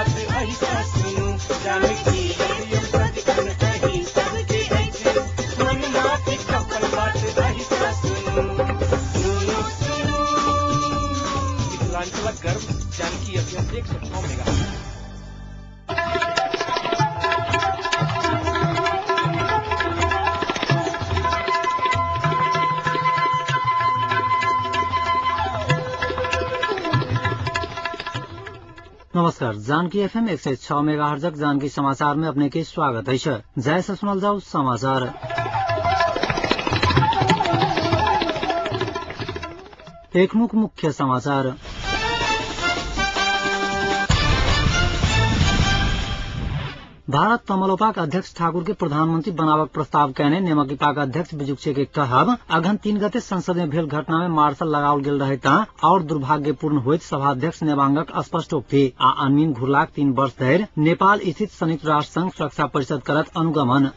बात अहिसँ सुनू। जानकी रेडियो सदिखन अहीं सबके अछि, मन माफिक अपन बात अहिसँ सुनू। सुनू सुनू मिथिलांचलक गर्व जानकी एफएम 106 मेगा। नमस्कार, जानकी एफएम 106 मेगाहर्जक जानकी समाचार में अपने के स्वागत है। जय से सुनल जाऊ समाचार। एकमुख मुख्य समाचार। भारत तमलोपाक अध्यक्ष ठाकुर के प्रधानमंत्री बनावक प्रस्ताव कयने नेमकीपाक अध्यक्ष बिजुक्छे के कहब अघन 3 गते संसद में भेल घटना में मार्शल लगाओल गेल रहे ता और दुर्भाग्यपूर्ण होइत सभाध्यक्ष नेवांगक स्पष्टोक्ति आ अनमीन घुरलाक 3 वर्ष धरि नेपाल स्थित संयुक्त राष्ट्र संघ सुरक्षा परिषद करत अनुगमन।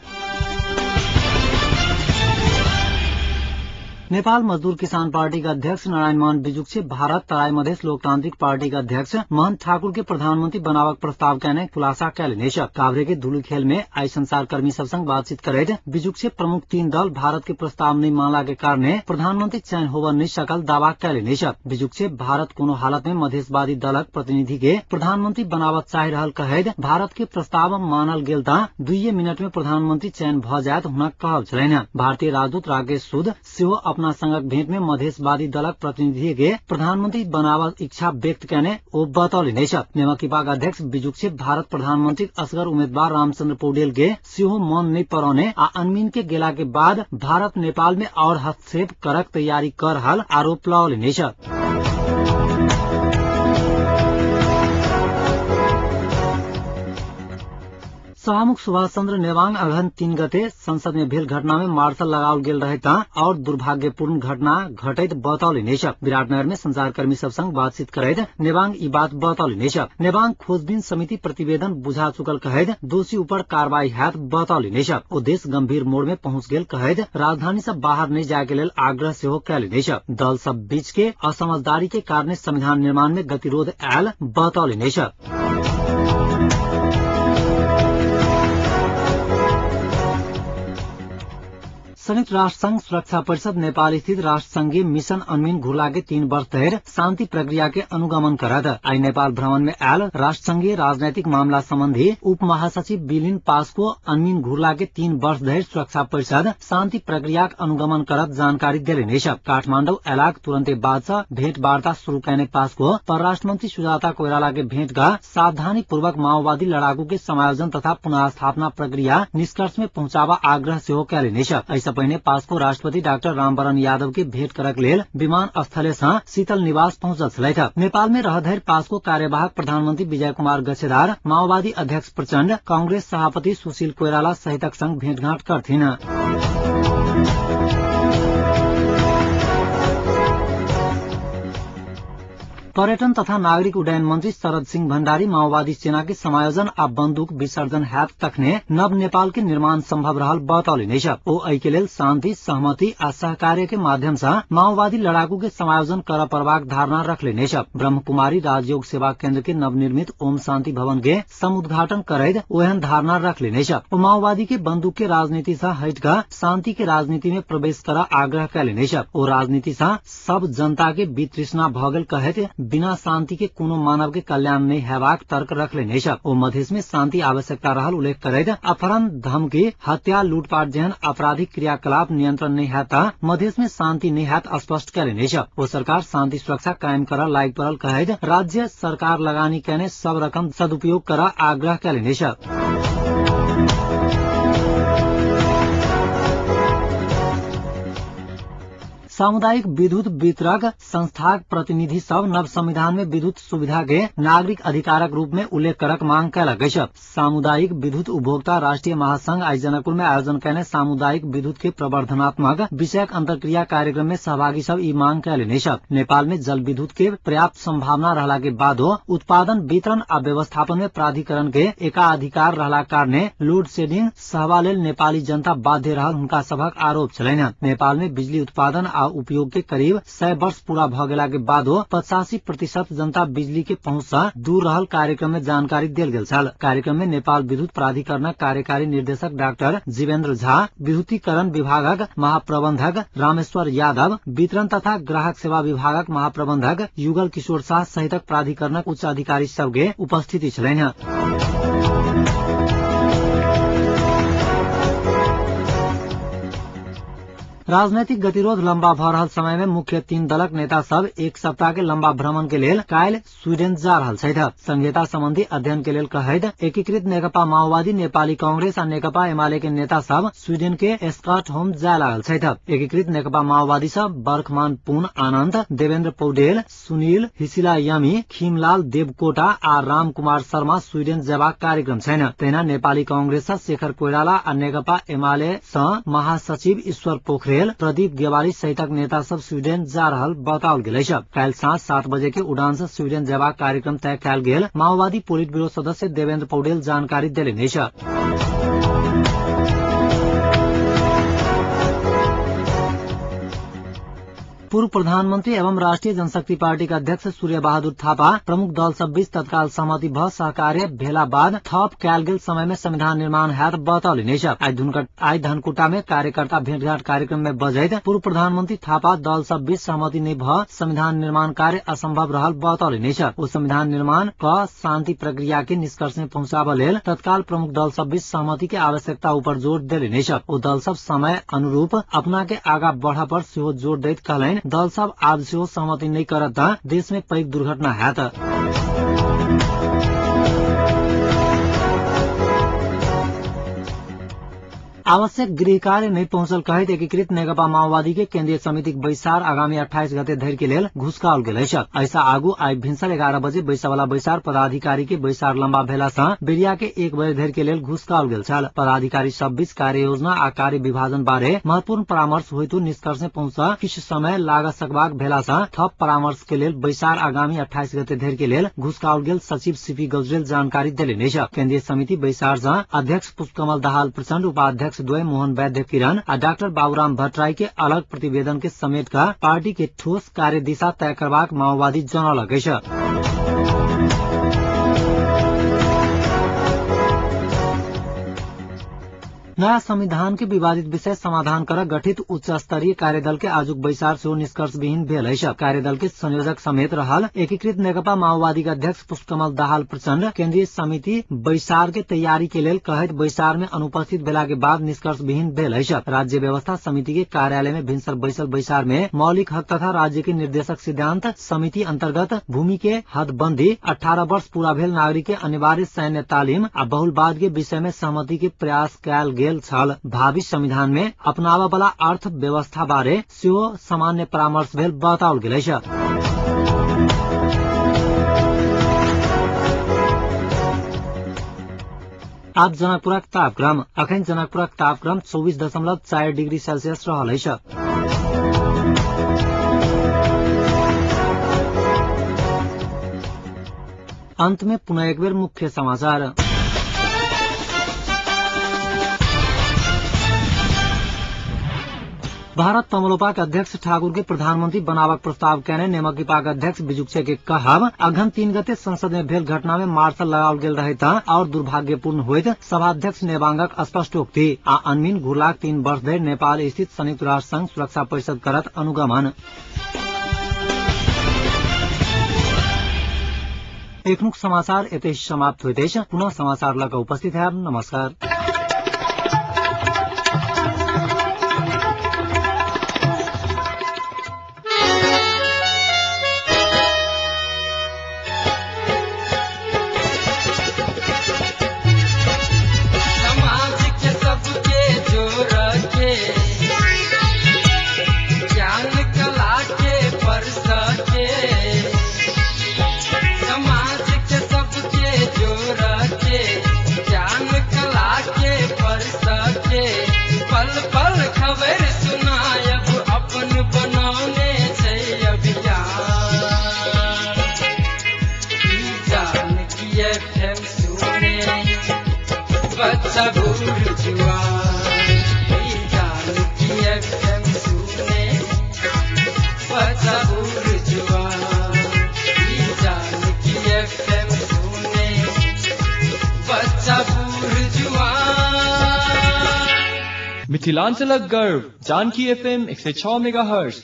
नेपाल मजदूर किसान पार्टी का अध्यक्ष नारायण मोहन बिजुक्छे भारत तराई मधेश लोकतांत्रिक पार्टी का अध्यक्ष महंत ठाकुर के प्रधानमंत्री बनावक प्रस्ताव कयने खुलासा कयलनि अछि। काभ्रे के धुलीखेल में आई संचारकर्मी सब संग बातचीत करैत बिजुक्छे प्रमुख 3 दल भारत के प्रस्ताव नहीं मानला के कारणे प्रधानमंत्री चयन होब नहीं सकल दावा कयलनि अछि। बिजुक्छे भारत कोनो हालत में मधेशवादी दलक प्रतिनिधि के प्रधानमंत्री बनावत चाहि रहल कहैत भारत के प्रस्ताव मानल गेल ता 2 मिनट में प्रधानमंत्री चयन भ जायत हुनक कहब छलनि। भारतीय राजदूत राकेश सूद सेहो अपना संगक भेंट में मधेशवादी दलक प्रतिनिधि के प्रधानमंत्री बनावत इच्छा व्यक्त कयने ओ बतौलनि अछि। नेमकीपाक अध्यक्ष बिजुक्छे भारत प्रधानमंत्री असगर उम्मीदवार रामचंद्र पौडेल के सेहो मन नहीं परौने आ अनमीन के गेला के बाद भारत नेपाल में और हस्तक्षेप करक तैयारी कर रहल आरोप लगौलनि अछि। सभामुख सुभाष चंद्र नेवांग अघन 3 गते संसद में भेल घटना में मार्शल लगाओल गेल रहे ता और दुर्भाग्यपूर्ण घटना घटैत बतौलनि अछि। विराटनगर में संचारकर्मी सब संग बातचीत करैत नेवांग ई बात बतौलनि अछि। नेवांग खोजबीन समिति प्रतिवेदन बुझा चुकल कहैत दोषी ऊपर कार्रवाई हैत बतौलनि अछि। ओ देश गंभीर मोड़ में पहुंच गेल कहैत राजधानी से बाहर नहीं जाय के लेल आग्रह सेहो कयलनि अछि। दल सब बीच के असमझदारी के कारणे संविधान निर्माण में गतिरोध आयल बतौलनि अछि। संयुक्त राष्ट्र संघ सुरक्षा परिषद नेपाल स्थित राष्ट्र संघीय मिशन अनमीन घुरला के 3 वर्ष धरि शांति प्रक्रिया के अनुगमन करत। आई नेपाल भ्रमण में आयल राष्ट्र संघीय राजनैतिक मामला संबंधी उप महासचिव बिलिन पास्को अनमीन घुरला के 3 वर्ष धरि सुरक्षा परिषद शांति प्रक्रिया के अनुगमन करत जानकारी देलनि अछि। काठमाडौँ अयलाक तुरन्ते बाद सँ भेंट वार्ता शुरू कयने पास्को परराष्ट्र मंत्री सुजाता कोइराला के भेंट क सावधानी पूर्वक माओवादी लड़ाकू के समायोजन तथा पुनर्स्थापना प्रक्रिया निष्कर्ष में पहुंचाबा आग्रह सेहो कयलनि अछि। एहिसँ पहिने पास्को राष्ट्रपति डाक्टर रामवरण यादव के भेंट करक लेल विमान स्थले सँ शीतल निवास पहुंचल छलथि। नेपाल में रहधरि पास्को कार्यवाहक प्रधानमंत्री विजय कुमार गच्छेदार, माओवादी अध्यक्ष प्रचण्ड, कांग्रेस सभापति सुशील कोइराला सहितक संग भेंटघाट करथिन। पर्यटन तथा नागरिक उड्डयन मंत्री शरद सिंह भण्डारी माओवादी सेना के समायोजन आ बंदूक विसर्जन हैत तखने नव नेपाल के निर्माण संभव रहल बतौलनि अछि। ओ एहि के लेल शांति, सहमति आ सहकार्य के माध्यम सँ माओवादी लड़ाकू के समायोजन करऽ पड़बाक धारणा रखलनि अछि। ब्रह्मकुमारी राजयोग सेवा केंद्र के नवनिर्मित ओम शांति भवन के समुद्घाटन करैत ओ एहन धारणा रखलनि अछि। ओ माओवादी के बंदूक के राजनीति सँ हटि कऽ शांति के राजनीति में प्रवेश करऽ आग्रह कयलनि अछि। ओ राजनीति सँ सब जनता के वितृष्णा भ गेल कहैत बिना शांति के कोनो मानव के कल्याण नहि हेबाक तर्क रखलनि अछि। ओ मधेश में शांति आवश्यकता रहल उल्लेख करैत अपहरण, धमकी, हत्या, लूटपाट जेहन आपराधिक क्रियाकलाप नियंत्रण नहि हैत त मधेश में शांति नहि हैत स्पष्ट कयलनि अछि। ओ सरकार शांति सुरक्षा कायम करऽ लागि पड़ल कहैत राज्य सरकार लगानी कयने सब रकम सदुपयोग करऽ आग्रह कयलनि अछि। सामुदायिक विद्युत वितरक संस्थाक प्रतिनिधि सब नव संविधान में विद्युत सुविधा के नागरिक अधिकारक रूप में उल्लेख करक मांग कयलक अछि। सामुदायिक विद्युत उपभोक्ता राष्ट्रीय महासंघ आई जनकपुर में आयोजन कयने सामुदायिक विद्युत के प्रवर्धनात्मक विषयक अंतर्क्रिया कार्यक्रम में सहभागी सब ई मांग कयलनि अछि। नेपाल में जल विद्युत के पर्याप्त संभावना रहला के बादो उत्पादन, वितरण आ व्यवस्थापन में प्राधिकरण के एकाधिकार रहला कारणे लोड शेडिंग सहबा लेल नेपाली जनता बाध्य रहल हुनका सभक आरोप छलनि। नेपाल में बिजली उत्पादन आ उपयोग के करीब 100 वर्ष पूरा भ गेला के बादो 85% जनता बिजली के पहुंच सँ दूर रहल कार्यक्रम में जानकारी देल गेल छल। कार्यक्रम में नेपाल विद्युत प्राधिकरणक कार्यकारी निर्देशक डाक्टर जीवेन्द्र झा, विद्युतीकरण विभागक महाप्रबंधक रामेश्वर यादव, वितरण तथा ग्राहक सेवा विभागक महाप्रबंधक युगल किशोर शाह सहितक प्राधिकरणक उच्च अधिकारी सबके उपस्थिति छलनि। राजनैतिक गतिरोध लम्बा भ रहल समय में मुख्य 3 दलक नेता सब एक सप्ताह के लम्बा भ्रमण के लेल काल्हि स्वीडन जा रहल छथि। संहिता संबंधी अध्ययन के लेल कहैत एकीकृत नेकपा माओवादी, नेपाली कांग्रेस आ नेकपा एमाले के नेता सब स्वीडन के स्कॉटहोम जाय लागल छथि। एकीकृत नेकपा माओवादी सब बर्खमान पुन आनन्द, देवेन्द्र पौडेल, सुनील हिसिलायामी, खीमलाल देवकोटा आ राम कुमार शर्मा स्वीडन जेबाक कार्यक्रम छैन। तहिना नेपाली कांग्रेस सँ शेखर कोइराला आ नेकपा एमाले सँ महासचिव ईश्वर पोखरेल, प्रदीप गेवाली सहितक नेता सब स्वीडन जा रहल बताओल गेल अछि। काल्हि साँझ 7 बजे के उड़ान से स्वीडन जेबाक कार्यक्रम तय कयल गेल माओवादी पोलिट ब्यूरो सदस्य देवेन्द्र पौडेल जानकारी देलनि अछि। पूर्व प्रधानमंत्री एवं राष्ट्रीय जनशक्ति पार्टी के अध्यक्ष सूर्य बहादुर थापा प्रमुख दल सब बीच तत्काल सहमति भ सहकार्य भेला बाद थप कयल गेल समय में संविधान निर्माण हैत बतौलनि अछि। आइ धनकुटा में कार्यकर्ता भेंटघाट कार्यक्रम में बजैत पूर्व प्रधानमंत्री थापा दल सब बीच सहमति नहि भ संविधान निर्माण कार्य असंभव रहल बतौलनि अछि। ओ संविधान निर्माण क शांति प्रक्रिया के निष्कर्ष में पहुंचाबऽ लेल तत्काल प्रमुख दल सब बीच सहमति के आवश्यकता ऊपर जोर देलनि अछि। ओ दल सब समय अनुरूप अपना के आगा बढ़ पर सेहो जोर दैत कहलनि दल सब आब सेहो सहमति नहि करत त देश में पैघ दुर्घटना हैत। आवश्यक गृह कार्य नहि पहुंचल कहैत एकीकृत नेकपा माओवादी के केन्द्रीय समितिक बैसार आगामी 28 गते धरि के लेल घुसकाओल गेल अछि। ऐसा आगू आइ भिनसर 11 बजे बैसवला बैसार पदाधिकारी के बैसार लम्बा भेला सँ बेरिया के 1 बजे धरि के लेल घुसकाओल गेल छल। पदाधिकारी सब बीच कार्य योजना आ कार्य विभाजन बारे महत्वपूर्ण परामर्श होइतो निष्कर्ष में पहुंच किछु समय लाग सकबाक भेला सँ थप परामर्श के लेल बैसार आगामी 28 गते धरि के लेल घुसकाओल गेल सचिव सीपी गजरेल जानकारी देलनि अछि। केन्द्रीय समिति बैसार सँ अध्यक्ष पुष्पकमल दाहाल प्रचण्ड, उपाध्यक्ष द्वय मोहन वैद्य किरण आ डाक्टर बाबूराम भट्टराई के अलग प्रतिवेदन के समेट क पार्टी के ठोस कार्य दिशा तय करबाक माओवादी जनौलक अछि। नयाँ संविधान के विवादित विषय समाधान कर गठित उच्च स्तरीय कार्यदल के आजुक बैसार सेहो निष्कर्षविहीन भेल अछि। कार्यदल के संयोजक समेत रहल एकीकृत नेकपा माओवादी के अध्यक्ष पुष्पकमल दाहाल प्रचण्ड केन्द्रीय समिति बैसार के तैयारी के लेल कहैत बैसार में अनुपस्थित भेला के बाद निष्कर्षविहीन भेल अछि। राज्य व्यवस्था समिति के कार्यालय में भिनसर बैसल बैसार में मौलिक हक तथा राज्य के निर्देशक सिद्धांत समिति अंतर्गत भूमि के हदबंदी, 18 वर्ष पूरा भेल नागरिक के अनिवार्य सैन्य तालीम आ बहुलवाद के विषय में सहमति के प्रयास कयल गेल छल। भावी संविधान में अपनाबऽ वाला अर्थव्यवस्था बारे सेहो सामान्य परामर्श भेल बताओल गेल अछि। आब जनकपुरक तापक्रम। अखन जनकपुरक तापक्रम 24.4 डिग्री सेल्सियस रहल अछि। अंत में पुनः एक बेर मुख्य समाचार। भारत तमलोपाक अध्यक्ष ठाकुर के प्रधानमंत्री बनावक प्रस्ताव कयने नेमकिपाक अध्यक्ष बिजुक्छे के कहब अघन 3 गते संसद में भेल घटना में मार्शल लगाओल गेल रहे त और दुर्भाग्यपूर्ण होइत सभाध्यक्ष नेवांगक स्पष्टोक्ति आ अनमिन घुरलाक 3 वर्ष धरि नेपाल स्थित संयुक्त राष्ट्र संघ सुरक्षा परिषद करत अनुगमन। एखनुक समाचार एतै समाप्त होइत अछि। पुनः समाचार लऽ कऽ उपस्थित हैब। नमस्कार। समाज के सबके जोड़ के ज्ञान कला के परस के, समाज के सबके जोड़ के ज्ञान कला के परस के, पल पल खबर सुनायब अपन बनौने छै अभियान। ई जानकी एफएम सुने बच्चा बूढ़ जुआन, ई जानकी एफएम सुने मिथिलांचलक गर्व जानकी एफएम 106 मेगाहर्ट्ज।